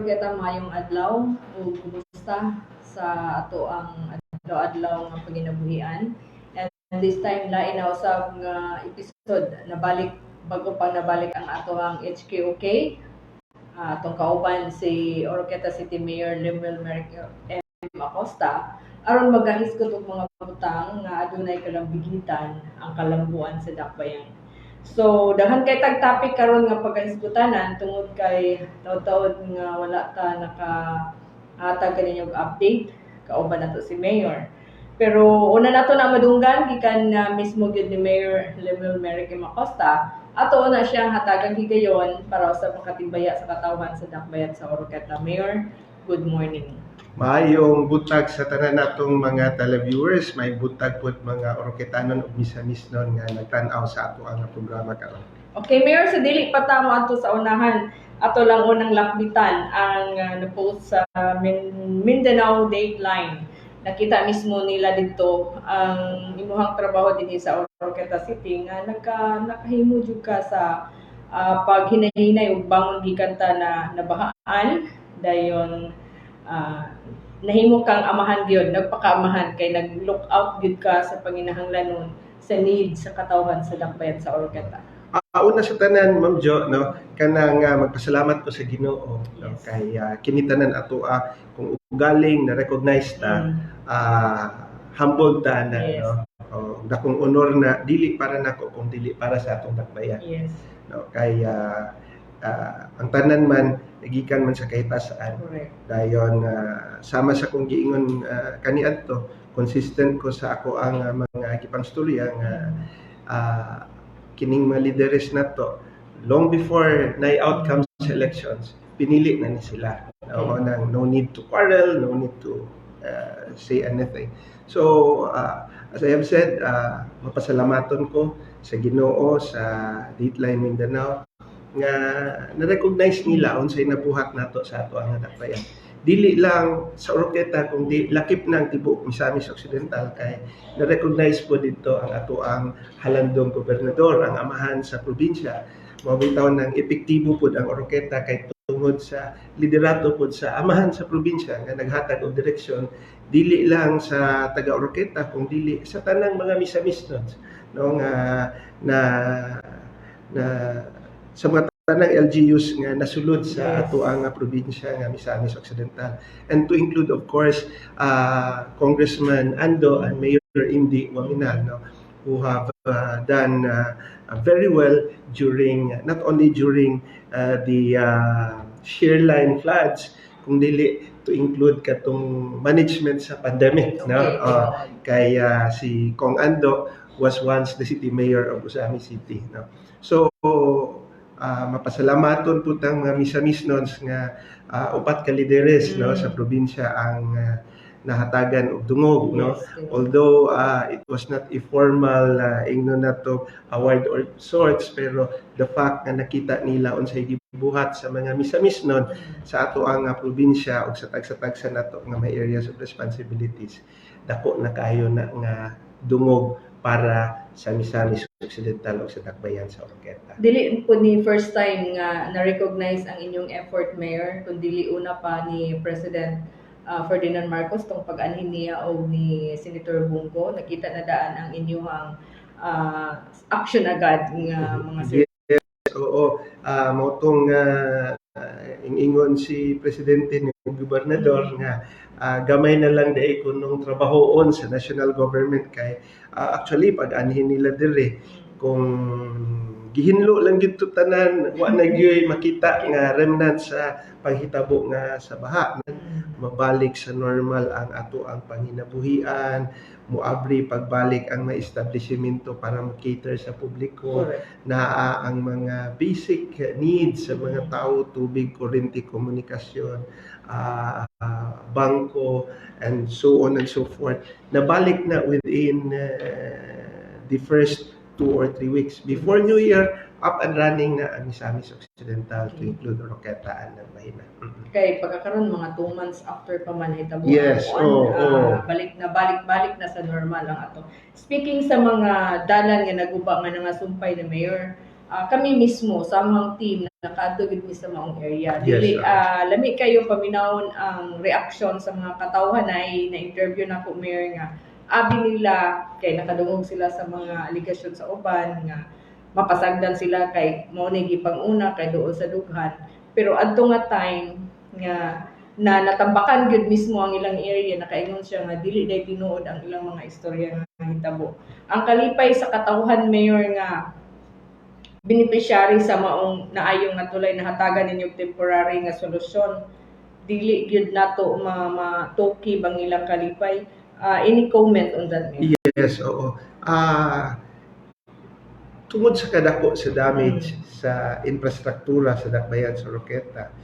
Oroqueta, maayong adlaw ug kumusta sa ato ang adlaw-adlaw nga panginabuhian. And this time, lain na usab nga episode, nabalik, bago pa nabalik ang atoang HKOK. Atong kauban si Oroquieta City Mayor Lemuel Merrick M. Acosta aron magahisgot og mga butang nga adunay kalambigitan ang kalambuan sa Dakbayan. So, daghan kay tag topic karon nga pagkahisgutanan tungod kay taud-taud nga wala ta naka hatag kaninyo og update kauban nato si Mayor. Pero una nato na madunggan gikan na mismo gyud ni Mayor Lemuel Merrick M. Acosta. Ato na siyang hatagang higayon para sa makatimbaya sa katawhan sa Dakbayan sa Oroquieta. Mayor, good morning. Maayong buntag sa tanan natong mga televiewers, may buntag pod mga Oroquetanon ug Misamisnon nga nagtan-aw sa ato ang programa karon. Okay, Mayor, sa dili pa ta moadto sa unahan, ato lang unang lakbitan ang na-post sa Mindanao Dateline. Nakita mismo nila dito ang imuhang trabaho dinhi sa Oroquieta City nga nakahimo jud ka sa paghinahinay ug bangon gikan ta na nabahaan, dayon nahimo kang amahan gyud, nagpakaamahan kay nag-look out gyud ka sa panginahanglanon sa needs sa katawhan sa Dakbayan sa Oroquieta. Una sa tanan, Ma'am Jo, no, kanang magpasalamat ko sa Ginoo, no, kay kini tanan ato kung ugaling na recognize ta, humbled ta na, no. O, dakong honor na dili para nako kung dili para sa atong dakbayan. No, kay ang tanan man gikan man sa kahitasan. Dayon sama sa kong giingon kaniadto, consistent ko sa ako ang mga gipangstorya nga kining mga leaders nato, long before na outcomes sa elections, pinili na ni sila. No, nang no need to quarrel, no need to say anything. So, as I have said, mapasalamaton ko sa Ginoo, sa Dateline Mindanao nga na-recognize nila unsay nabuhat nato sa ato ang dakbayan. Dili lang sa Oroquieta kung di lakip ng tibuok Misamis Occidental kay na-recognize po dito ang ato ang halandong gobernador, ang amahan sa probinsya. Mao bitaw nang epektibo pud ang Oroquieta kay tungod sa liderato pud sa amahan sa probinsya nga naghatag og direksyon dili lang sa taga Oroquieta kung dili sa tanang mga Misamisnons, no, nga na na sa mga tanang LGUs nga nasulod sa ato ang probinsya nga Misamis Occidental, and to include, of course, Congressman Ando and Mayor Indy Oaminal, no, who have done very well during not only during the shear line floods kung dili to include katong management sa pandemic, no. Kay si Kong Ando was once the city mayor of Ozamiz City, no. So mapasalamaton po tang mga Misamisnons nga upat ka lideres, no, sa probinsya ang nahatagan og dungog, no. Although it was not a formal ingnon nato award or sorts, pero the fact nga nakita nila unsay gibuhat sa mga Misamisnon sa ato ang probinsya ug sa tagsa-tagsa nato nga may areas of responsibilities, dako na kaayo na nga dungog para sa Misamis Occidental o sa Dakbayan sa Oroquieta. Dili po ni first time nga na-recognize ang inyong effort, Mayor, kun dili una pa ni President Ferdinand Marcos tong pag-anhin niya o ni Senator Bong Go, nakita na daan ang inyong action agad nga mga Yes, oo. Mao tong ingon si presidente ni gobernador nga gamay na lang diay kunong trabahoon sa national government kay actually pag anhin nila diri, kung gihinlo lang gyud to tanan, wa na gyud makita nga remnant sa panghitabo nga sa baha. Mabalik sa normal ang ato ang panginabuhian, muabri pagbalik ang mga establishmento para mo-cater sa publiko, naa ang mga basic needs sa mga tao, tubig, kuryente, komunikasyon, bangko and so on and so forth. Nabalik na within the first 2 or 3 weeks. Before New Year, up and running na ang Misamis Occidental to include Oroquieta and Mahina. Kay pagkakaroon mga 2 months after pa man hitabo ang kuan, balik na balik-balik na sa normal ang ato. Speaking sa mga dalan nga naguba nga nangasumpay na, Mayor, Kami mismo sa among team nakaadto gid mi sa maong area. Dili lami kayo paminawon ang reaction sa mga katawhan ay na-interview na ko, Mayor, nga abi nila kay nakadungog sila sa mga aligasyon sa uban nga mapasagdan sila kay mao ni gipanguna kay duol sa dughan, pero adto nga time nga na natambakan gyud mismo ang ilang area, nakaingon siya nga dili day tinuod ang ilang mga istorya nga hitabo. Ang kalipay sa katawhan, Mayor, nga beneficiary sa maong naayong nga tulay, nahatagan ninyo og temporary nga solusyon, dili gyud nato ma matuki bang ilang kalipay. Any comment on that, Mayor? Yes, oo. Tungod sa kadako sa damage sa infrastruktura sa dakbayan sa Oroquieta,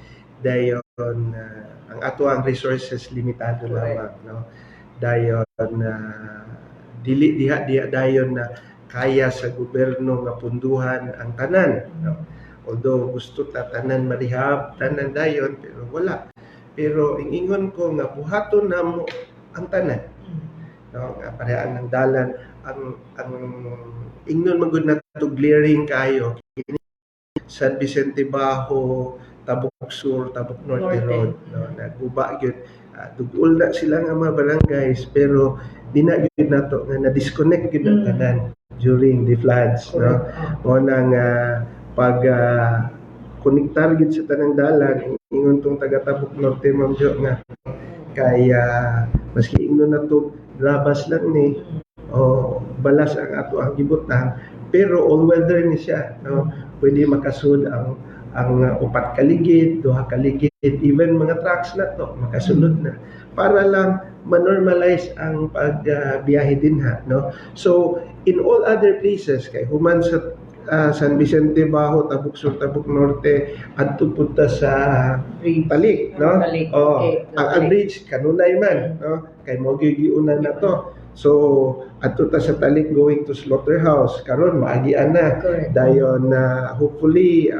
dayon ang ato ang resources limitado lamang, no? Dayon na dili diha diha dayon na kaya sa gobyerno nga punduhan ang tanan, no? Although gusto ta tanan marehab, tanan dayon, pero wala. Pero ingon ko nga buhaton namo ang tanan, no, nga parehaan ng dalan. Ang ingnon man gud nato, glaring kayo kini San Vicente Bajo, Tabuk Sur, Tabuk Norte, Norte. Road, no, naguba gyud. Dugol na sila nga mga barangays, pero di na gyud nato nga na-disconnect gyud ang tanan during the floods, no? Mo nang pag konektar gyud sa tanang dalan, ingon tong taga Tabuk Norte, Ma'am Jo, nga kay maski ingnon nato grabas lang ni o balas ang ato ang gibutang, pero all weather ni siya, no? Pwede makasud ang upat kaligid, duha kaligid, even mga trucks na to makasulod na para lang manormalize ang pagbiyahe dinha, no? So in all other places, kay human sa San Vicente Bajo, Tabuk Sur, Tabuk Norte, adto pud ta sa Bridge. Talik, no? Talik, Oh, ang Talik. Bridge kanunay man, no? Kay mo giuna na to. So adto ta sa Talik going to Slaughterhouse, karon maagian na. Dayon na hopefully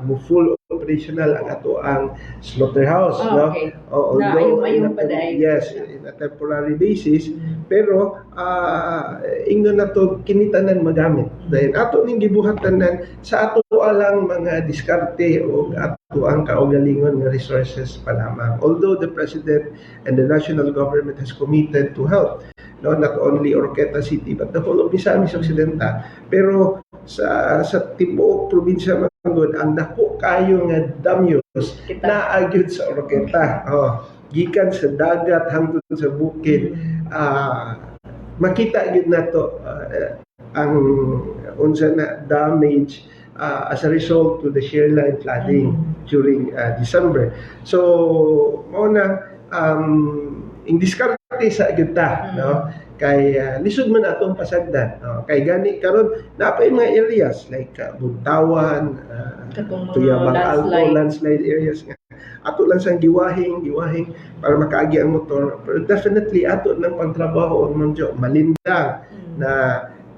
mo full operational ang ato ang slaughterhouse, no? Oh, Na although ayong-ayong in a pa dai. Yes, in a temporary basis, pero ingnon na to kini tanan magamit. Dahil ato ning gibuhat tanan sa ato alang mga diskarte o ato ang kaugalingon nga resources pa lamang. Although the president and the national government has committed to help, no, not only Oroquieta City but the whole of Misamis Occidental, pero sa tibuok probinsya man gud, ang dako kayo nga damages Kita. Naa gyud sa Oroquieta. Oh, gikan sa dagat hangtod sa bukid, makita gyud nato ang unsa na damage as a result to the shear line flooding during December. So mao na ing diskarte sa gyud ta, no? Kay lisod man atong pasagdan, no? Kay gani karon naa pay mga areas like Buntawan, Katong mga Tuyabang Alto, landslide. Landslide areas nga ato lang sang giwahing giwahing para makaagi ang motor, pero definitely ato nang pagtrabaho ang Ma'am Jo, Malindang na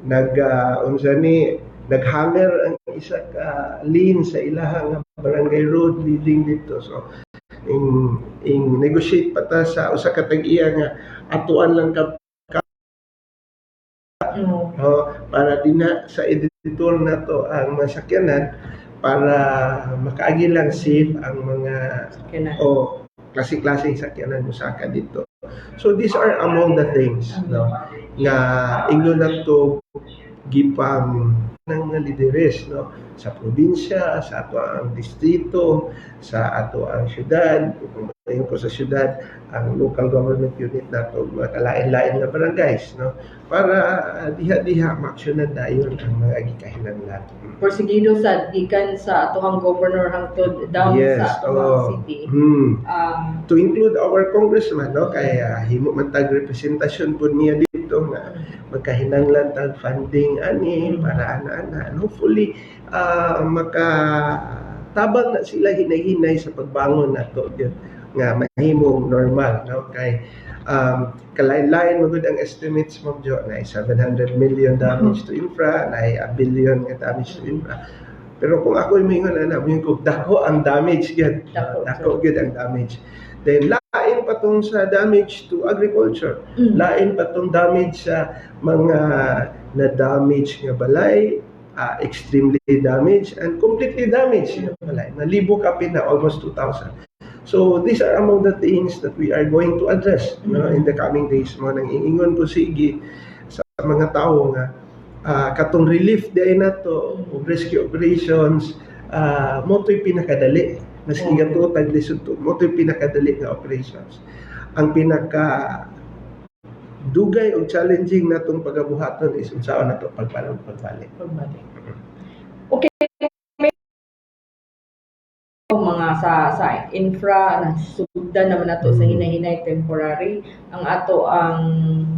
nag unsa ni, naghammer ang isa ka lane sa ilaha nga barangay road leading dito. So ing negotiate pa ta sa usa ka tag-iya nga atuan lang ka oh, para dinha sa editor nato ang masakyanan para makaagi lang safe ang mga Kaya na. O klase-klaseng sakyanan mosaka dito. So these are among the things, no, nga ingnon nato gipang ng mga lideres, no, sa probinsya, sa ato ang distrito, sa ato ang syudad, kung ingon ko sa syudad, ang local government unit nato, mga kalain-lain nga barangays, no, para diha-diha maaksyonan dayon ang mga gikahinanglan. Porsigido sa gikan sa atohang governor hangtod down sa atohang city. To include our congressman, no, kay himo man tag representasyon pud niya dito nga magkahinanglan tag funding ani para ana-ana, and hopefully maka tabang na sila hinay-hinay sa pagbangon nato gyud nga mahimong normal, no? Kay kalain-lain man gud ang estimates, Ma'am Jo, na 700 million damage to infra, na a billion nga damage to infra, pero kung ako moingon ana, moingon ko dako ang damage gyud. Dako. Dako gyud ang damage. Then lain pa tong sa damage to agriculture, lain pa tong damage sa mga na damage nga balay. extremely damaged and completely damaged. Wala, nalibo kapin na, almost 2,000. So these are among the things that we are going to address, no, in the coming days. Mao nang ingon ko sige sa mga tao nga katong relief diay nato o rescue operations, mao to'y pinakadali. Maski gatuo tag lisod to, mao to'y pinakadali nga operations. Ang pinaka dugay og challenging natong pagabuhaton is unsaon nato pagpanong pagbalik. Pagbalik. Okay. May mga sa infra na sugdan naman nato sa hinay-hinay, temporary ang ato ang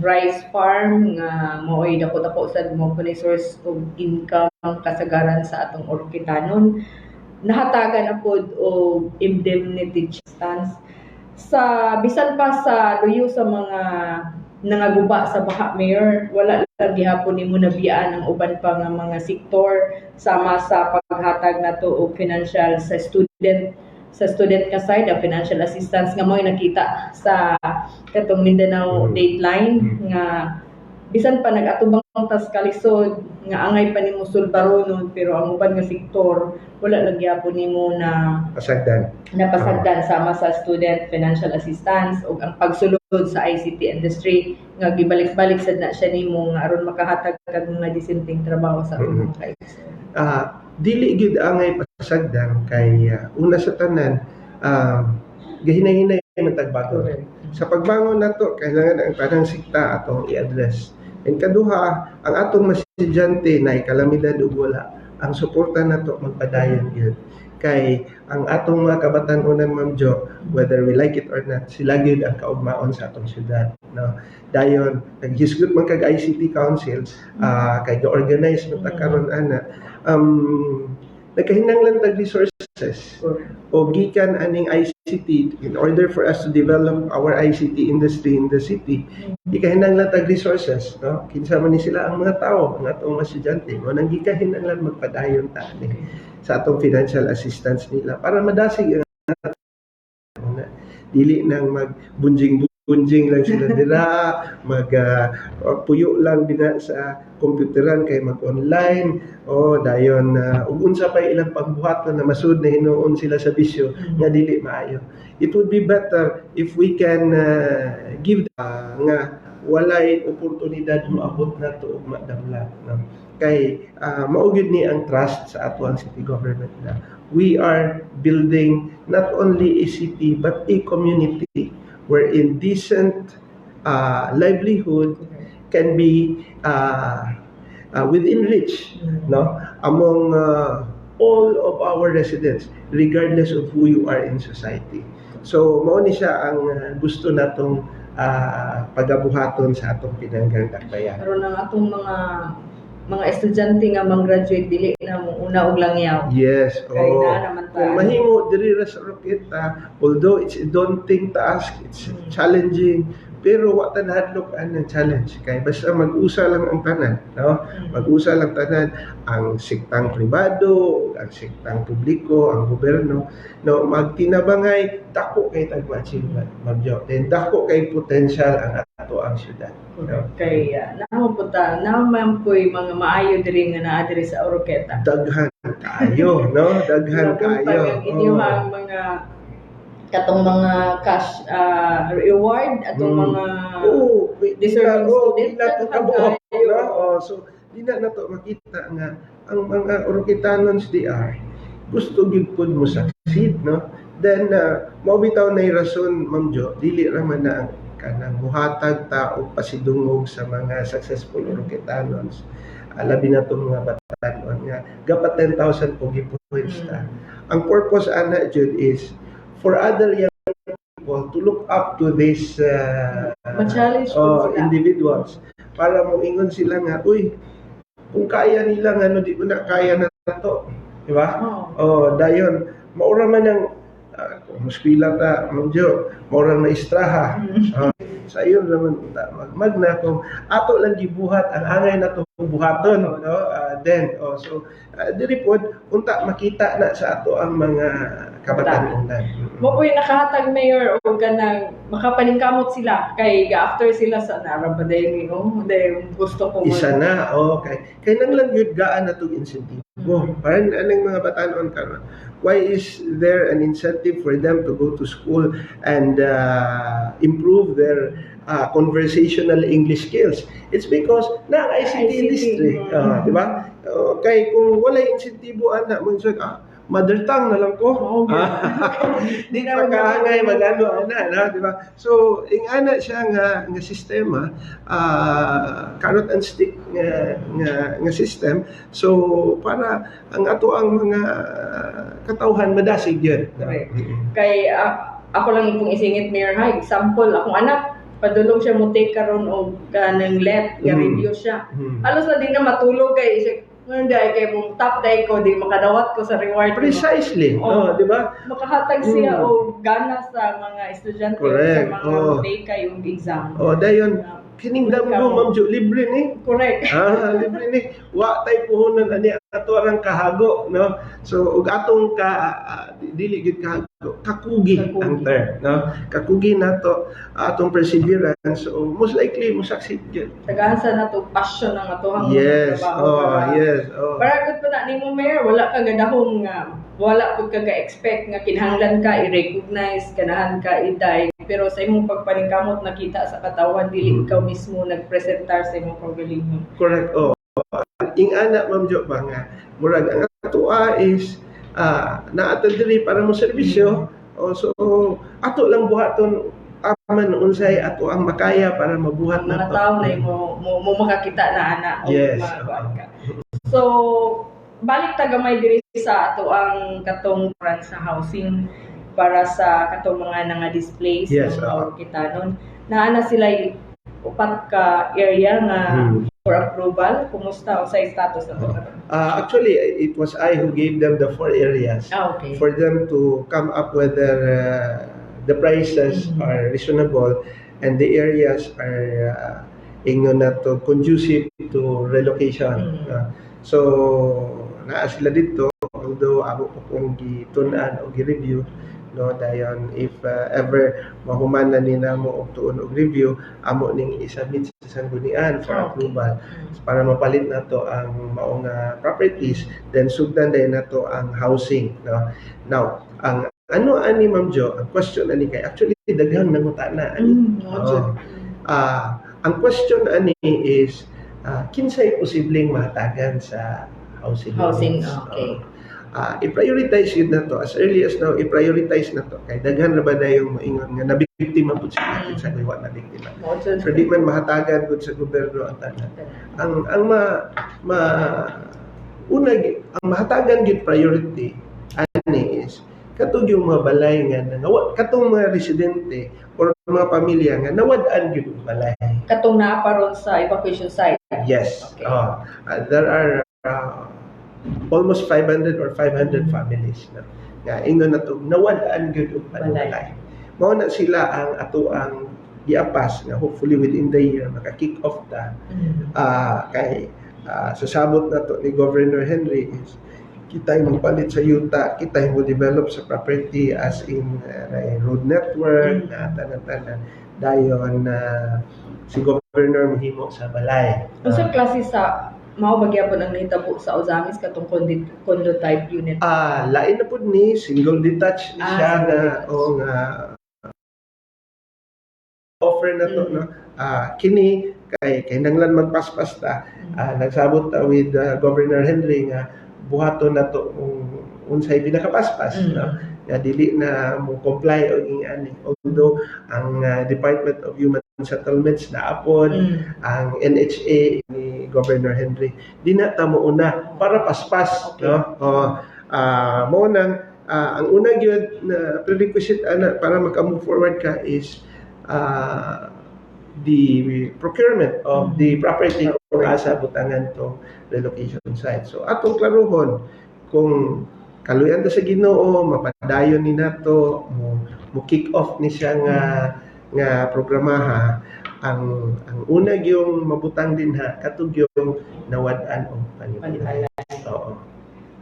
rice farm nga maoy dako-dako sad mo kuno source og income kasagaran sa atong Oroquetanon, nahatagan na pod og indemnity stance sa bisan pa sa luyo sa mga nangaguba sa baha. Mayor, wala lang gihapon nimo nabiyaan ang uban pa nga mga sektor sama sa paghatag nato og financial sa student ka side, ang financial assistance nga mo'y nakita sa katong Mindanao Dateline nga bisan pa nag-atubang tas kalisod nga angay pa nimo sulbaronon, pero ang uban nga sektor wala lang gyapon nimo na Pasagdan. Napasagdan, sama sa student financial assistance ug ang pagsulod sa ICT industry nga gibalik-balik sad na siya nimo nga aron makahatag kag mga disenteng trabaho sa atong mga kaigsoon. Dili gyud angay pasagdan kay una sa tanan, gahinay-hinay man tagbago. Sa pagbangon nato, kailangan ang tanang sikta atong i-address. And kaduha, ang atong mga estudyante na kalamidad ug wala, ang suporta nato magpadayon gyud. Kay ang atong mga kabatan-onan, Ma'am Jo, whether we like it or not, sila gyud ang kaugmaon sa atong syudad, no? Dayon, naghisgot man kag ICT Council, kay ga-organize man ta karon ana. Nagkahinanglan tag resources o gikan aning ICT in order for us to develop our ICT industry in the city, gikahinanglan tag resources, no? Kinsa man ni sila? Ang mga tao, ang atong mga estudyante. Mao nang gikahinanglan magpadayon ta ani sa atong financial assistance nila para madasig ang na dili nang magbunjing bunjing lang sila dira, mag puyo lang dina sa komputeran kay mag-online o dayon ug unsa pa ilang pagbuhaton na masud na hinuon sila sa bisyo nga dili maayo. It would be better if we can give nga walay oportunidad moabot nato og madamla, no? Kay mao gyud ni ang trust sa ato ang city government na we are building not only a city but a community wherein decent livelihood can be within reach, no, among all of our residents regardless of who you are in society. So mao ni siya ang gusto natong pagabuhaton sa atong pinanggang dakbayan. Aron ang atong mga estudyante nga mang-graduate dili na mo una og langyaw. Kay naa naman ta. Kung mahimo diri ra sa Oroquieta, although it's a daunting task, it's challenging, pero wa ta nahadlok anang challenge kay basta mag-usa lang ang tanan, no? Mag-usa lang tanan, ang siktang pribado, ang siktang publiko, ang gobyerno, no, magtinabangay, dako kay tag achievement, Ma'am Jo. Then dako kay potential ang ato ang syudad. No? Kay naa po ta, naa man po'y mga maayo diri nga naa diri sa Oroquieta. Daghan kaayo, no? Daghan Nabuntag kaayo. ang inyong mga katong mga cash reward atong mga deserving student. Pila to Daghan kabuok, kaayo. No? Oh, so di na nato makita nga ang mga Oroquitanons DR gusto gyud pud mo succeed, no? Then mao bitaw nay rason, Ma'am Jo, dili ra man na ang kanang muhatag ta og pasidungog sa mga successful Oroquitanons, labi na tong mga batanon nga gapa 10,000 pogi points ta. Ang purpose ana jud is for other young people to look up to this Ma-challenge po sila. Individuals para mo ingon sila nga, "Uy, kung kaya nila, ngano di ko na kaya na to?" Di ba? Oo. Oh, dayon maura man ang kung eskwela ta, Ma'am Jo, maura maestraha. Sa iyon naman ta magmagna kung ato lang gibuhat ang angay nato buhaton, no? Then oh, so diri pod unta makita na sa ato ang mga kabatan-onan. Mao po'y nakahatag, Mayor, og kanang makapaningkamot sila kay ga-after sila sa nara ba dahil, no, dahil gusto ko Isa na, okay. Kay nang lang yun gaan na itong insentibo. Parang anong mga batanon karon. Why is there an incentive for them to go to school and improve their conversational English skills? It's because na ang ICT ICT. industry, di ba? Kay kung wala insentibo ana mo, mother tongue na lang ko. Di pa kaangay magano ana na, di ba? So, ing ana siya nga sistema, carrot and stick nga system. So, para ang ato ang mga katawhan madasig yun. Correct. Kay ako lang ipong isingit, Mayor, ha, example, akong anak padulong siya mo take karon og kanang LET nga review siya. Halos na di na matulog kay siya ngayon dahil kay mong top dahil ko di makadawat ko sa reward. Precisely. Oo. Oh, di ba? Makahatag siya og gana sa mga estudyante, sa mga take kay og exam. Oh, dayon kining damgo, Ma'am Jo, libre ni. Libre ni. Wa tay puhunan ani, ato arang kahago, no? So ug atong ka dili gyud kahago, kakugi, Kakugi. Ang term, no? Kakugi nato atong perseverance, so most likely mo succeed gyud. Tagahan sa nato passion ang atohang trabaho Yes. Para gud pa na nimo, Mayor, wala ka gadahom nga wala pud ka ga-expect nga kinahanglan ka i-recognize, ganahan ka i-die. Pero sa imong pagpaningkamot nakita sa katawan, dili ikaw mismo nagpresentar sa imong kaugalingon. Correct. Oh. Ing ana, Ma'am Jo, ba nga murag ang atoa is naa ta diri para mo serbisyo. Oh, so ato lang buhaton aman unsay ato ang makaya para mabuhat Ang mga na to. tao na mo makakita na ana o makuan ka. So balik ta gamay diri sa ato ang katong brand sa housing para sa katong mga nga displays no, or kita nun. Naa na sila upat ka area nga for approval. Kumusta, unsay status na to karon? Actually, it was I who gave them the four areas for them to come up whether the prices are reasonable and the areas are ingon na to conducive to relocation. So naa sila dito, although ako ko pong gitun-an o gi-review, no? Dayon if ever mahuman na ni namo og tuon og review, amo ning i-submit sa sanggunian for approval para mapalit nato ang mao nga properties, then sugdan dayon nato ang housing, no? Now, ang ano ani, Ma'am Jo, ang question ani kay actually daghang nangutana ani. Oh, jud. Ang question ani is kinsay posibleng mahatagan sa housing Housing, units? I-prioritize yun na to as early as now, i-prioritize na to kay daghan ra ba dayong moingon nga nabiktima pud sila, kinsa koy wa na biktima. Mao jud. So di man mahatagan gud sa gobyerno ang tanan. Ang ma, ma una ang mahatagan gyud priority ani is katong yung mga balay nga nangawa, katong mga residente or mga pamilya nga nawad-an gyud og balay. Katong naa pa ron sa evacuation site. Yes. Oh, there are almost 500 or 500 families na nga ingon na to nawad-an gyud og Balay. balay. Mao na sila ang ato ang giapas nga hopefully within the year maka-kick off ta. Kay sa sabot na to ni Governor Henry is kita mo palit sa yuta, kita mo develop sa property as in road network na tanan-tanan, dayon na si Governor mohimo sa balay. Unsa klase sa mao ba gyapon ang nahitabo sa Ozamis, katong condo type unit? Lain na pud ni, single detached ni siya Single nga detached. O nga offer na to, no? Kini kay nanglan magpaspas ta, nagsabot ta with Governor Henry nga buhaton na to kung unsay pinakapaspas, no, nga dili na mo comply og ing ani, although ang Department of Human Settlements naapod, ang NHA ni Governor Henry, di na ta mo una para paspas, no? Oh, mo nang ang una gyud na prerequisite ana para maka-move forward ka is the procurement of the property kung asa butangan tong relocation site. So atong klaruhon kung kaluyan ta sa Ginoo mapadayon ni nato mo kick off ni siya nga programaha, ang una gyung mabutang dinha katong yung nawad-an og panimalay. Panimalay. Oo.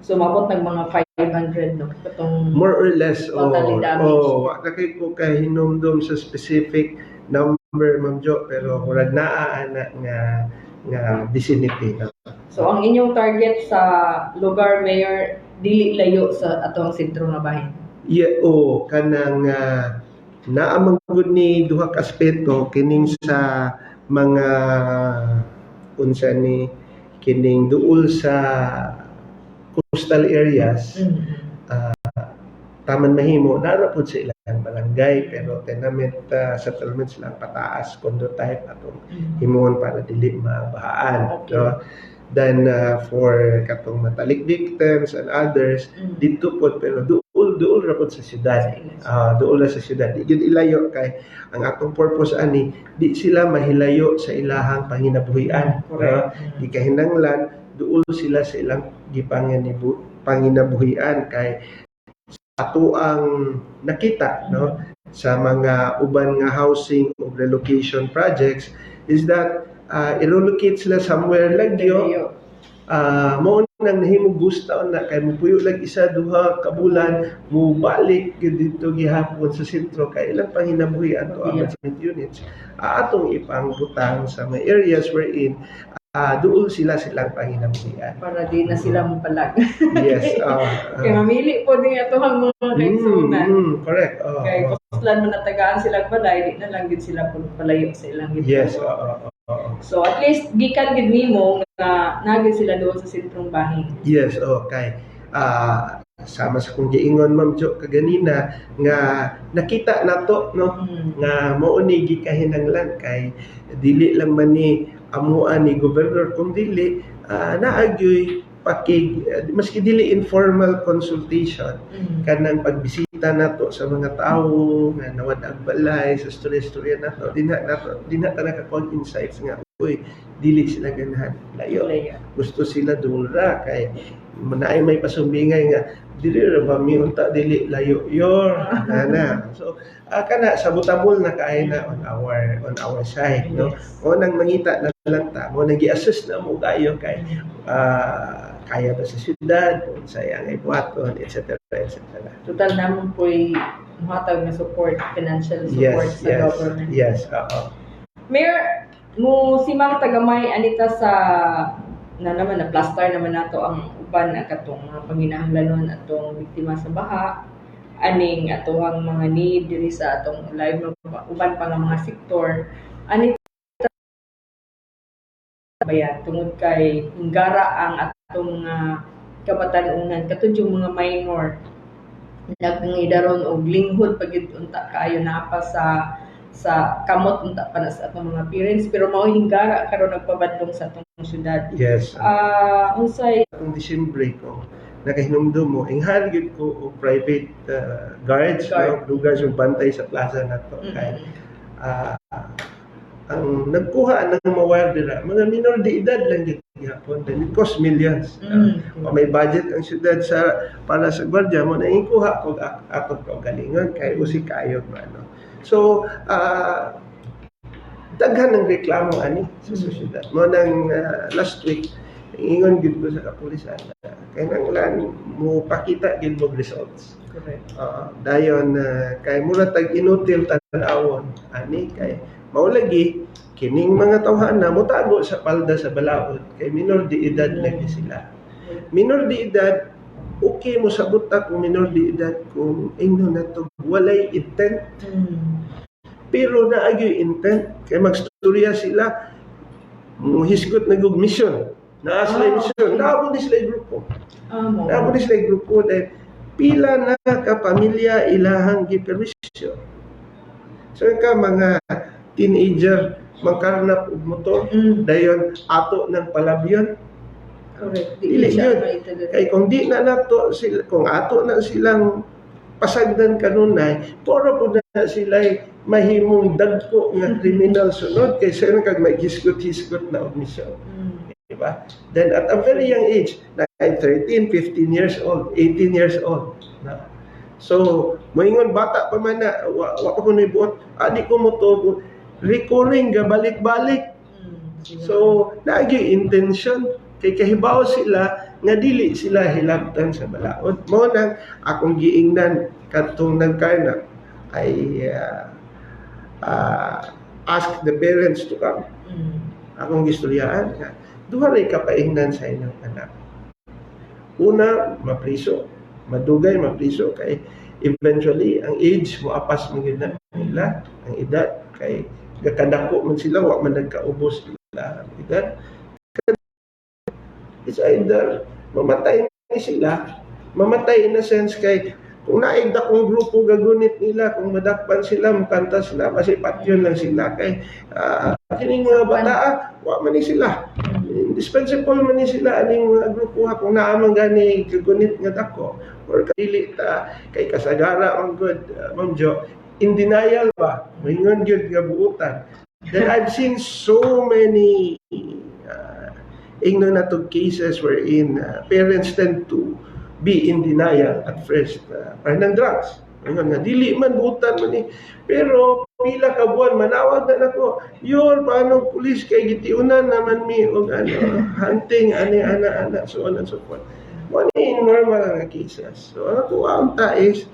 So mabot nag mga 500, no, katong More or less, oh, totally damaged. Oh, wa na kay ko kahinumdum sa specific number, Ma'am Jo, pero murag naa ana nga vicinity, no? So ang inyong target sa lugar, Mayor, dili layo sa atong sentro nga bahin. Yeah, oh, kanang naa man gud ni duha ka aspeto kining sa mga unsa ni kining duol sa coastal areas, taman mahimo nara pud sa ilang barangay, pero tenement settlements lang pataas, condo type atong himuon para dili mabahaan, no? Then for katong Matalik victims and others, didto pod, pero duol duol ra pod sa syudad. Sa ilang. Ah, duol ra sa syudad, di gyud ilayo kay ang atong purpose ani, di sila mahilayo sa ilahang panginabuhian, no? Di kahinanglan duol sila sa ilang gipanginabuhian kay ato ang nakita, no, sa mga uban nga housing o relocation projects is that i-relocate sila somewhere lagyo, Layo. Mao nang nahimong ghost town na kay mupuyo lang isa duha ka bulan, mubalik gyud didto gihapon sa sentro kay ilang panginabuhi ato ang units, atong ipangbutang sa mga areas wherein duol sila silang panginabuhian. Para di na sila mopalag. Kay mamili po ni atohang mga kaigsuonan. Correct. Oh, Kay oh. kuslan man natagaan sila balay, di na lang gid sila pud palayo sa ilang Yes, oo. So at least gikan gid nimo nga nagid sila doon sa sentrong bahin. Yes, okay. Sama sa kong giingon, Ma'am Jo, kaganina nga nakita nato, no, nga mao ni gikahinanglan kay dili lang man ni amuan ni gobernador kung dili naa gyoy pakig maski dili informal consultation, kanang pagbisita nato sa mga tawo nga nawad ang balay, sa istorya-istorya nato dinha nato, dinha ta nakakuha insights nga uy, dili sila ganahan layo, Layo. Gusto sila duol ra kay naay may pasumbingay nga dili ra ba mi unta dili layo yor ana. So kana sabutabol na kaayo na on our side, no? O nang mangita na lang ta mo nang gi-assist na mo kayo kay kaya ba sa syudad unsay ang ibuhaton, etc., etc. Total naman po'y muhatag nga support, financial support sa government. Yes, oo. Mayor, mo si Ma'am Tagamay anita sa na naman na plaster naman nato ang uban ang katong mga panginahanglanon atong biktima sa baha, aning atohang mga need diri sa atong live, uban pa nga mga sektor ani bayan, tungod kay hinggara ang atong mga kabatan-unan, katong yung mga minor nagpangidaron og linghod pag gyud unta kaayo naa pa sa kamot unta pa na sa atong mga parents, pero mao hinggara karon nagpabadlong sa atong syudad. Unsay Atong Disyembre ko nakahinumdum mo, inghal gyud ko og private guards, Guard. no, blue guards yung bantay sa plaza nato kay ang nagkuha ng mawire dira mga minor de edad lang gyud gihapon, then it cost millions. May budget ang syudad sa para sa gwardiya mo na ikuha og atong kaugalingon kay usi kayo ano. So daghan ng reklamo ani sa syudad. Mo nang last week ingon gyud ko sa kapulisan na kinahanglan mo pakita gyud mo results. Dayon kay mura tag inutil tan-awon ani kay mao lagi kining mga tawhan na motago sa palda sa balaod kay minor de edad lagi sila. Minor de edad, okay mo sabot ta kung minor de edad kung ingnon nato walay intent. Pero naa gyoy intent kay magstorya sila, mohisgot na gug mission. Naa sila mission, naa ni sila grupo. Mo. Naa ni sila grupo dahil pila na ka pamilya ilahang gipermisyo. So ka mga teenager mangkarnap og motor, dayon ato ng palabyon. Correct. Di Dili siya yun. maitagad. Kay kung di na nato sila, kung ato na silang pasagdan kanunay, puro po na sila mahimong dagko nga kriminal sunod kay sa kag may hisgot-hisgot na og misyon. Diba? Then at a very young age, like 13, 15 years old, 18 years old. Na. So, moingon bata pa man na, wa pa ko buot, adi ko mo to, recurring ga balik-balik. So, naagi intention. Kay kahibaw sila nga dili sila hilabtan sa balaod. Mao nang akong giingnan kadtong nagkarnap ay ask the parents to come. Akong gistoryaan nga duha ray kapaingnan sa inyong anak. Una, mapriso. Madugay mapriso kay eventually ang age mo apas man gyud na nila ang edad kay gakadako man sila, wa man nagkaubos sila ang edad. It's either mamatay ni sila, mamatay in a sense kay kung naay dakong grupo gagunit nila, kung madakpan sila, mukanta sila kasi patyon lang sila kay kining mga bata wa man ni sila indispensable man ni sila aning mga grupo ha, kung naa man gani gagunit nga dako or dili ta kay kasagara man gud, Ma'am Jo, in denial ba, moingon gyud nga buutan. Then I've seen so many ingnon nato cases wherein parents tend to be in denial at first, parang ng drugs. Ingon nga dili man, buutan man ni, pero pila ka buwan manawag na nako yor paano pulis kay gitiunan naman mi og ano hunting ani ana ana, so on and so forth. Mo ni normal nga cases. So ang ako unta is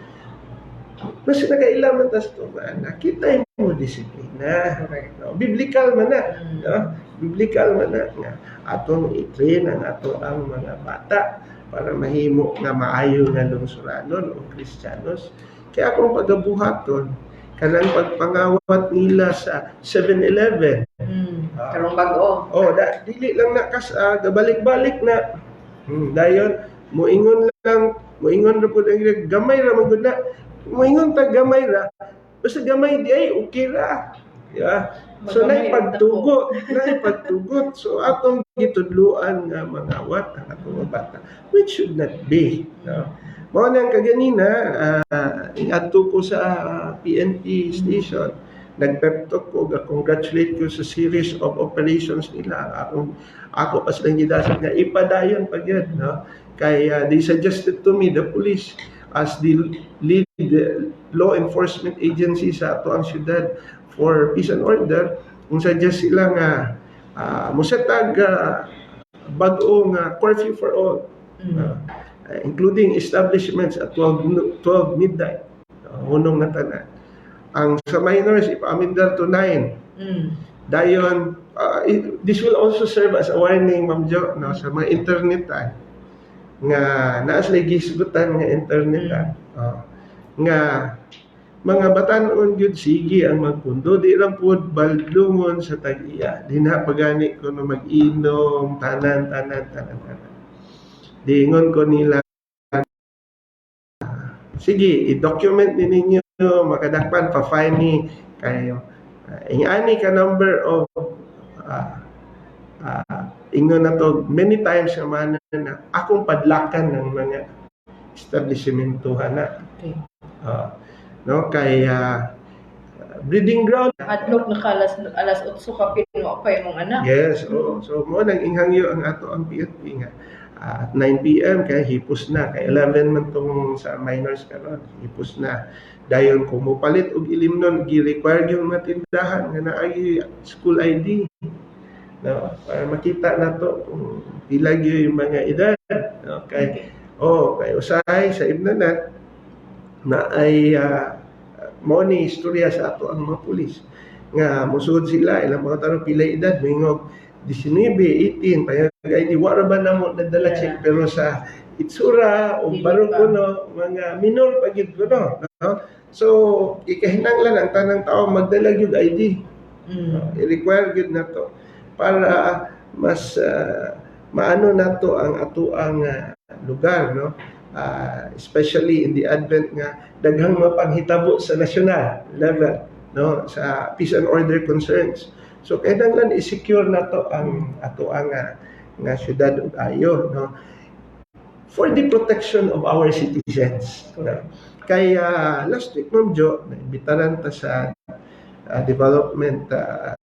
mas nagaila man tas to anak kita mo disiplina. Correct. No, biblical man na. No? Biblical man na nga atong i-train ang ato ang mga bata para mahimo nga maayo nga lungsuranon o Kristiyanos. Kaya akong pagabuhaton kanang pagpangawat nila sa 7-Eleven. Karong bag-o. Oh, da, dili lang na kas gabalik-balik na. Dayon moingon lang, moingon ra pud ang gamay ra man gud na. Moingon ta gamay ra. Basta gamay di ay okay ra. Yeah. So Magamay nay ra. Pagtugot, nay pagtugot. So atong gitudluan nga mangawat ang atong mga bata, which should not be. No? Mao nang kaganina, ingadto ko sa PNP station, nag-pep talk ko, ga-congratulate ko sa series of operations nila. Akong, ako pa silang gidasig nga ipadayon pa gyud, no? Kay they suggested to me, the police, as the lead law enforcement agency sa ato ang syudad for peace and order, kung suggest sila nga mosetag bag-o nga curfew for all, including establishments at 12 midnight, hunong na tanan. Ang sa minors, ipaamindar to 9. Dayon, this will also serve as a warning, Ma'am Jo, no, sa mga internet nga naa sila gisgutan nga internet oh, nga mga batan-on gyud sige ang magpundo, di lang pud baldungon sa tag-iya, di na pagani ko no mag-inom tanan tanan tanan tanan. Diingon ko nila, sige, i-document ni ninyo, makadakpan pa fine ni kay ingani ka number of ingon na to many times nga man na akong padlakan ng mga establishmento na. No, kay breeding ground. Hadlok na ka alas 8 ka pino pa imong anak. Yes, oo. So mo nang inghangyo ang ato ang PNP nga at 9 PM kay hipos na, kay 11 man tong sa minors karon, hipos na. Dayon kung mopalit og ilimnon, gi-require yung mga tindahan nga naay school ID. No, para makita nato kung pila gyud yung mga edad. No, kay oh, kay usahay sa imnanan na ay mao ni istorya sa ato ang mga pulis nga musud sila ilang mga tanong pila edad, moingog 19, 18, payag ID, wa ra ba namo nadala check, pero sa itsura o Dili barong pa. Kuno mga minor pa gyud kuno, no? So gikahinanglan ang tanang tao magdala gyud ID. I-require gyud nato para mas maano nato ang atoang lugar, no, especially in the advent nga daghang mapanghitabo sa national level, no, sa peace and order concerns. So kinahanglan i-secure nato ang atoang nga syudad ug ayo, no, for the protection of our citizens, no? Kay last week, Ma'am Jo, naimbitaran ta sa Development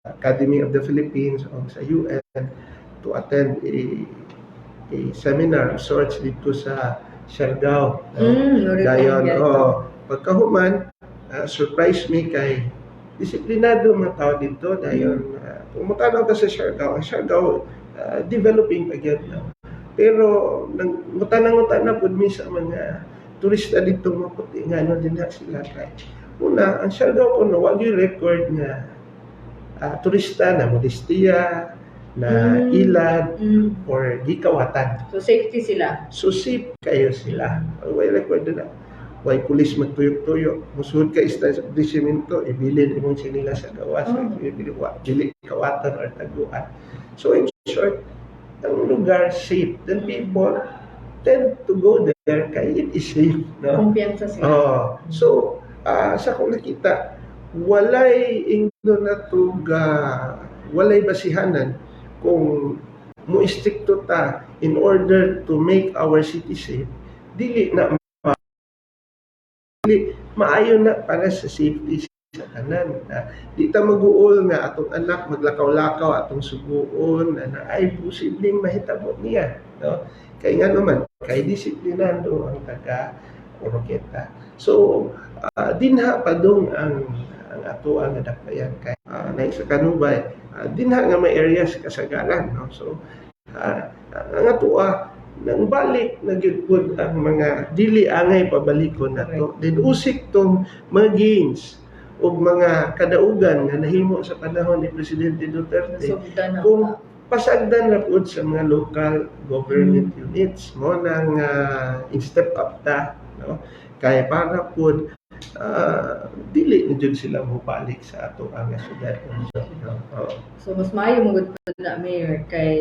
Academy of the Philippines o sa UN to attend a seminar of sorts dito sa Siargao, no? Dayon, Dayon, oh, pagkahuman, surprise me kay disiplinado mga tao dito. Dayon, pumunta ka sa Siargao. Ang Siargao, Developing pa gyud, no? Pero nang nguta na pud mi sa mga turista dito maputi nga ano din na sila, kay una, ang Siargao kuno wa gyud record nga turista na molestiya na ilad or gikawatan. So safety sila. So safe kayo sila. Way record na. Way pulis magtuyok-tuyok. Musulod ka establishmento, ibilin imong sinila sa gawas, ibilin wa dili kawatan or taguan. So in short, ang lugar safe. Then people tend to go there kay it is safe, no? Kumpiyansa sila. Oh, so sa akong nakita, walay ingno na tuga, walay basihanan kung mo istrikto ta in order to make our city safe, dili na dili maayo na para sa safety sa tanan. Na di ta maguol nga atong anak maglakaw-lakaw, atong suguon na ay posibleng mahitabo niya, no? Kay nga naman kay disiplinado ang taga Oroquieta. So dinha pa dong ang ato ang dakbayan kay na sa Kanubay, dinha nga may areas kasagaran, no? So ang atoa nang balik na gyud pud ang mga dili angay pabalikon nato. Then usik tong mga gains ug mga kadaugan nga nahimo sa panahon ni Presidente Duterte Nasugdan na. Kung pasagdan ra pud sa mga local government units mo nang in-step up ta, no? Kay para pud dili na jud sila mobalik sa ato ang syudad, no? Oo. So mas maayo mo gud na, Mayor, kay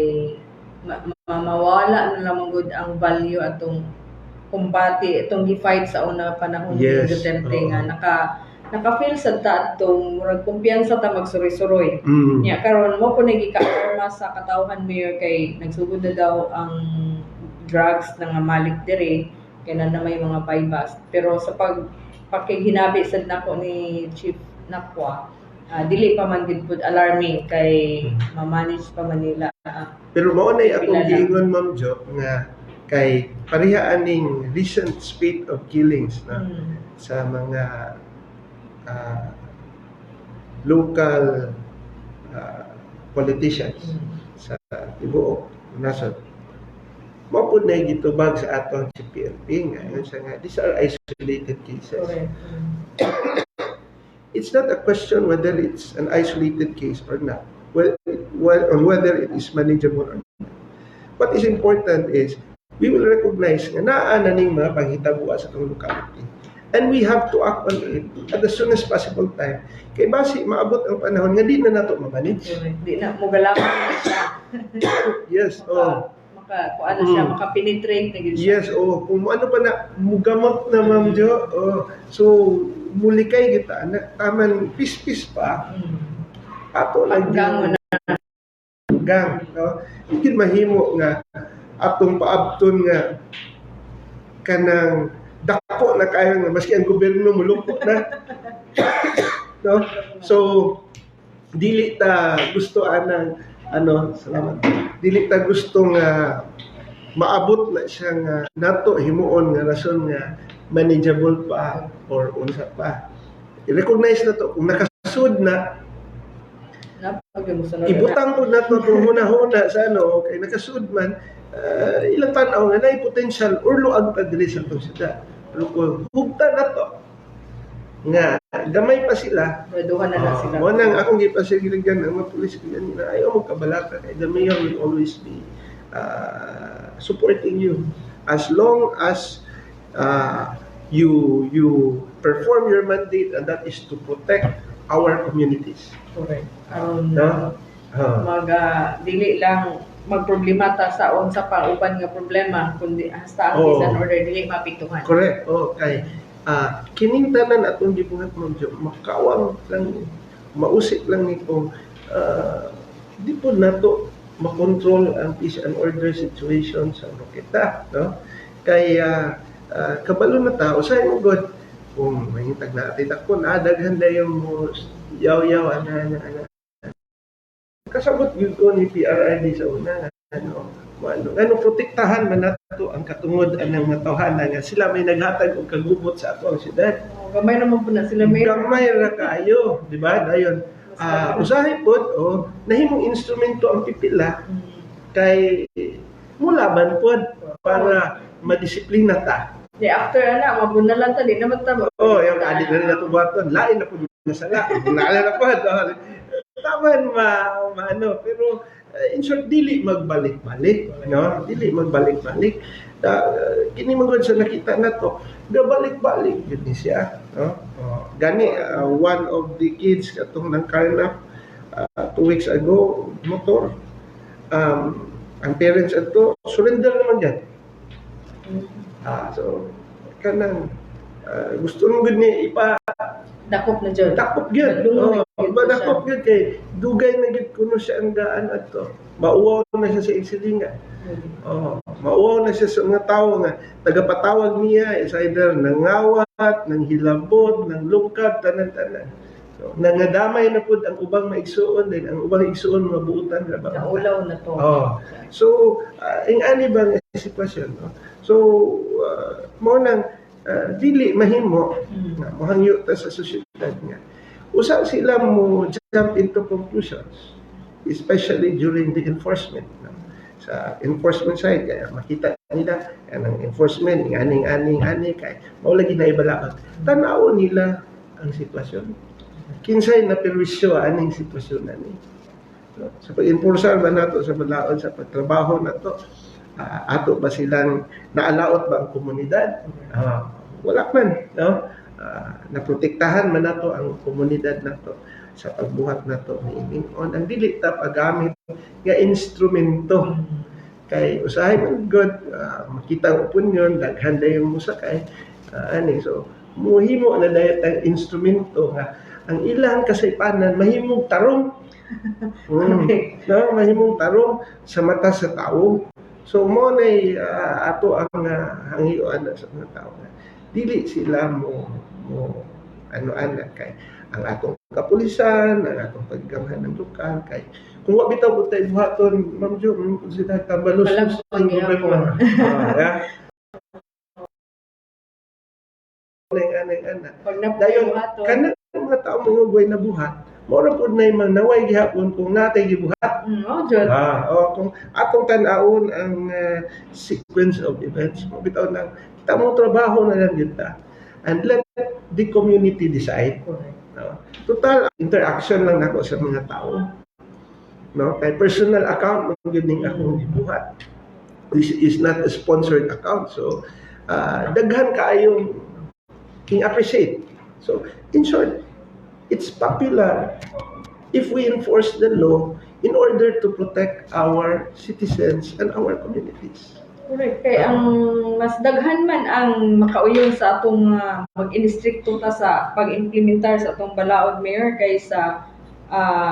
mawala na lang man gud ang value atong kumbati itong gi-fight sa una panahon ni Duterte nga naka-feel sa ta atong murag kumpiyansa ta magsuroy-suroy. Nya karon mo po nagika-arma sa katawhan, Mayor, kay nagsugod na daw ang drugs na nga malik dire kay na may mga buy-bust. Pero sa pag pakighinabi sad nako ni Chief Nakwa, dili pa man gid pud alarming kay ma-manage pa man nila. Pero mao na akong Kilala. Giingon, Ma'am Jo, nga kay pareha aning recent spate of killings na sa mga local politicians sa tibuok nasod. Mao pud na gitubag sa atong CPLP nga ingon siya nga these are isolated cases. Correct. It's not a question whether it's an isolated case or not. Well, on whether it is manageable or not. What is important is we will recognize nga naa na ning mga panghitabo sa atong locality. And we have to act on it at the soonest possible time. Kay basi maabot ang panahon nga di na nato ma-manage. Correct. Di na mo na siya. Yes, Maka, oh. maka kuan na siya, maka-penetrate na gyud siya. Yes, oh, kung ano pa na mugamot na, Ma'am Jo. Oh. So mulikay kita anak taman pispis pa ato lang Panggango na. Gang, no? Hindi mahimo nga atong paabton nga kanang dako na kayo nga maski ang gobyerno mulukot na, no? So dili ta gusto anang ano, salamat, dili ta gusto nga maabot na siya nga nato himuon nga rason nga manageable pa or unsa pa. I-recognize na to kung nakasud na. Napag mo sunod na. Ibutang po nato itong huna-huna sa ano, kay nakasud man, ilang tanaw nga naay potential or luag pa diri sa atong syudad. Pero kung hugta na to, nga gamay pa sila, Graduhan na lang sila. Mo nang akong gipasigiligan ang mga pulis ganina, ayaw mo kabalaka kay the mayor will always be supporting you as long as you perform your mandate, and that is to protect our communities. Correct. Aron No? Mag dili lang magproblema ta sa unsa pa uban nga problema kundi hasta ang Oo. peace and order dili maapektuhan. Correct. Oh, kay kining tanan atong gibuhat mo Jo, makawang lang, mausik lang ni kung di po nato makontrol ang peace and order situation sa Oroquieta, no? Kay kabalo na ta, usahay mo god kung mahintag na atay dako na daghan dayon mo yaw-yaw ana ana ana. Kasabot gyud ko ni PRRD sa una ano ano ano protektahan man nato ang katungod anang matawhana nga sila may naghatag og kagubot sa ato ang syudad. Oh, gamay naman po na sila, Mayor. Gamay ra kaayo, di ba? Dayon usahay pod oh nahimong instrumento ang pipila. Kay mulaban pod para madisiplina ta. Di after ana mabunalan ta, di naman ta. Oh, yung adi na na buhaton, lain na pud na sala. Bunala na pod. Oh. Taman ma maano, pero in short, dili magbalik-balik, no? Dili magbalik-balik. Kini man gud sa nakita na to, gabalik-balik gud ni siya, no? Oh, gani one of the kids katong nang karnap 2 weeks ago, motor. Ang parents ato surrender naman yan. So kanang gusto mo gud ni ipa Dakop na jud. Dakop gyud. Nagdungog Oh, na gyud ba siya. dakop gyud kay dugay na gyud kuno siya ang gaan adto. Mauwaw na siya sa isilinga. Oh, mauwaw na siya sa mga tao nga tagapatawag niya is either nangawat, nanghilabot, nanglungkab, tanan-tanan. So, nangadamay na pud ang ubang maigsuon din ang ubang igsuon mga buutan ra ba. Naulaw na to. Oh. So, ing ani ba nga sitwasyon, no? So, mo nang dili mahimo nga mohangyo ta sa sosyedad nga. Usa sila mo jump into conclusions, especially during the enforcement, no? Sa enforcement side kaya makita nila ang enforcement ng aning aning ani kay mao lagi na ibalaod. Tan-aw nila ang sitwasyon. Kinsay na perwisyo aning sitwasyon ani? No? Sa pag-enforcer ba nato sa balaod, sa pagtrabaho nato, ato ba silang naalaot ba ang komunidad? Wala man, no? Naprotektahan man nato ang komunidad nato sa pagbuhat nato niining on ang dili ta paggamit nga instrumento kay usahay man good makita ang opinion, daghan dayon mosakay ani. So muhimo na dayot ang instrumento nga ang ilang kasaypanan mahimong tarong, no, mahimong tarong sa mata sa tao. So mo nay ato ang hangyoan na sa mga tao nga dili sila mo mo ano ana kay ang atong kapulisan, ang atong paggamhan ng lokal, kay kung wa bitaw pud tay buhaton, Ma'am Jo, sila tambalos Malabon ang gihapon. gobyerno. Yeah. Anay, anay, ana. Pag Dayon, napuyo kanang mga tao mga way na buhat, mao ra pud nay mga naway gihapon kung natay gibuhat. Oh, jud. Oh, kung atong tan-awon ang sequence of events, mo bitaw nang kita mo trabaho na lang gyud ta. And let the community decide. Correct. No? Total interaction lang nako sa mga tao. No? Kay personal account man gyud ning akong gibuhat. This is not a sponsored account. So, daghan kaayong king appreciate. So, in short, it's popular if we enforce the law in order to protect our citizens and our communities. Correct. Kay ang mas daghan man ang makauyon sa atong mag-instrikto ta sa pag-implementar sa atong balaod, Mayor, kaysa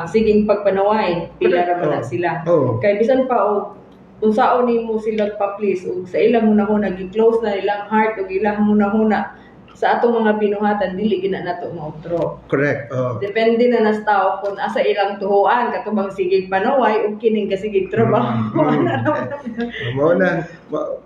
siging pagpanaway pila ra man na sila. Kay bisan pa og unsaon nimo sila pa-please ug sa ilang hunahuna gi-close na ilang heart ug ilang hunahuna sa atong mga binuhatan, dili gina nato mautro. Correct. Oh. Depende na nas tao kung asa ilang tuhuan, katubang sigig panaway ug kining kasigig trabaho. Ana ra man. Mao na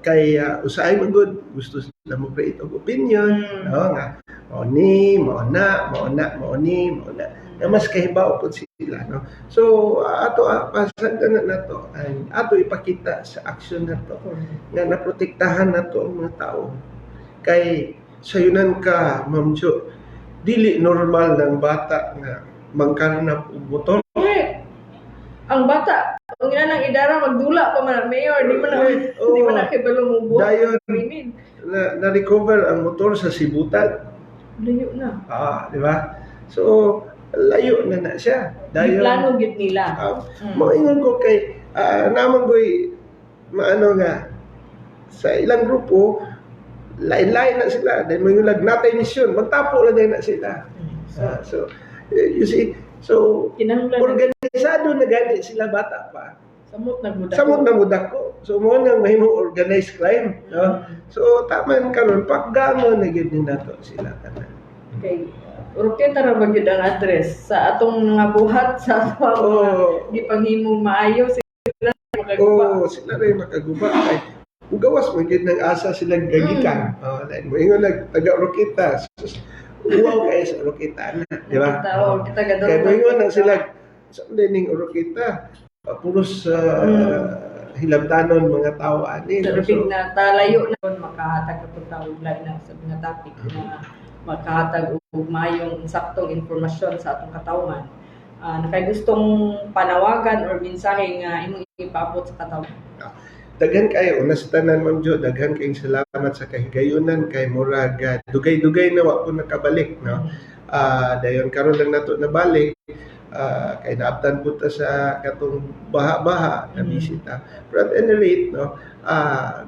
kay usahay man gud gusto sila mo create og opinion, no, nga mao ni, mao na, mao na, mao ni, mao na. Nga mas kahibaw pud sila, no. So ato pasagdan na nato and ato ipakita sa action nato nga naprotektahan nato ang mga tao. Kay sayunan ka, Ma'am Jo, dili normal ng bata nga mangkarnap og motor. Correct. Ang bata, ang ina ng idara magdula pa man, Mayor, di man na Correct. di man na Oo. kibalo mo buhat. Dayon Krimen. na, na-recover ang motor sa Sibutan. Layo na. Ah, di ba? So, layo na na siya. Di plano gid nila. Moingon ko kay naman ko'y maano nga sa ilang grupo lain-lain na sila. Dahil mo yung natay misyon, magtapo lang din na sila. So, you see, so Kinahanglan organisado na gani sila bata pa. Samot nagmuda. Samot na mudak ko. So mo nang mahimo organized crime, no? So taman karon pakgamo na gyud ni nato sila tanan. Kay Roketa ra ba gyud ang address sa atong mga buhat sa atong mga gipanghimong maayo, sila makaguba. Oo, sila rin makaguba kay ugawas man gyud ng asa sila gagikan. Oh, like moingon nag taga Rokita. Sus, uwaw kay sa Rokita na, di ba? Kita, oh, kita gadol. Kay moingon lang sila sa ning Rokita, puros hilabtanon mga tao ani, no? Pero So, na talayo na makahatag na pud ta og lain na sa mga topic na makahatag og maayong saktong impormasyon sa atong katawhan. Naa kay gustong panawagan or mensahe nga imong ipaabot sa katawhan? Daghan kayo, una sa tanan, Ma'am Jo, daghan kayong salamat sa kahigayunan kay murag dugay-dugay na wa ko nakabalik, no? Dayon karon lang nato nabalik kay naabtan po ta sa katong baha-baha na bisita. Pero at any rate, no,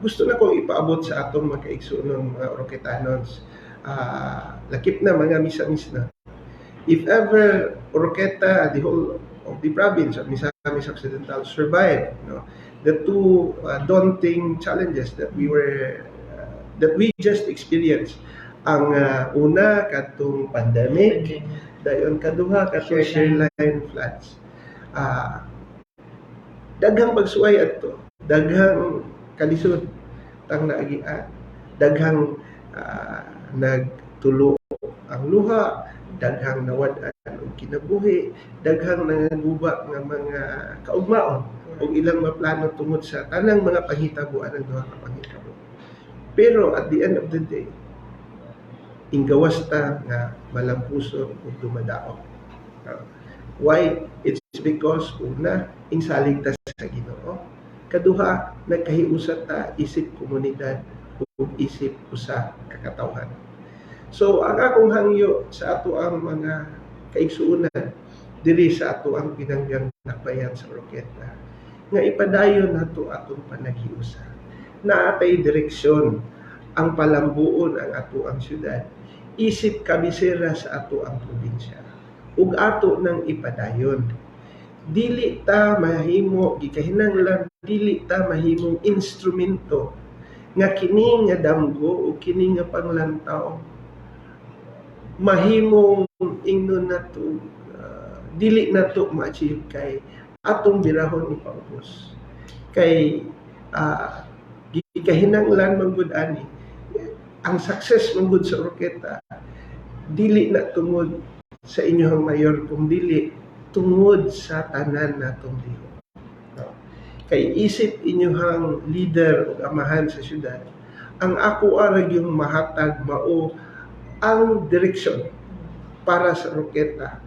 gusto na kong ipaabot sa atong mga kaigsuonon, mga Oroquetanons. Lakip na mga Misamis na. If ever Oroqueta, the whole of the province of Misamis Occidental survive, no, the two daunting challenges that we just experienced. Ang una katong pandemic, dayon kaduha katong Shear shear line floods. Daghang pagsuway adto, daghang kalisod tang naagian, daghang nagtulo ang luha, daghang nawad-an og kinabuhi, daghang nangaguba nga mga kaugmaon og ilang maplano tungod sa tanang mga panghitabuan ng duha ka panghitabo. Pero at the end of the day, inggawas ta nga malampuson ug dumadaog. Why? It's because una, ingsalig ta sa Ginoo. Kaduha, nagkahiusa ta isip komunidad ug isip usa ka katawhan. So ang akong hangyo sa ato ang mga kaigsuonan diri sa ato ang pinanggang dakbayan sa Oroquieta nga ipadayon nato atong panaghiusa. Naa tay direksyon ang palambuon ang ato ang syudad isip kabisera sa ato ang probinsya ug ato nang ipadayon. Dili ta mahimo, gikahinanglan dili ta mahimong instrumento nga kini nga damgo o kini nga panglantaw mahimong ingnon nato dili nato ma-achieve kay atong birahon ipaubos kay gikahinanglan man gud ani ang success man gud sa Oroquieta dili na tungod sa inyong mayor kung dili tungod sa tanan natong lihok, no? Kay isip inyong leader ug amahan sa syudad, ang ako arag yung mahatag mao ang direksyon para sa Oroquieta.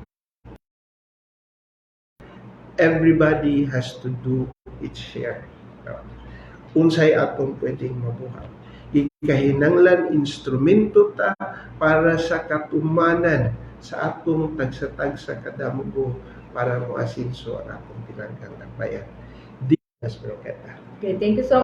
Everybody has to do its share, no? Unsay atong pwedeng mabuhat, ikahinanglan instrumento ta para sa katumanan sa atong tagsa-tagsa kadamgo para moasinso ang atong pinanggang dakbayan di sa Oroquieta. Okay, thank you so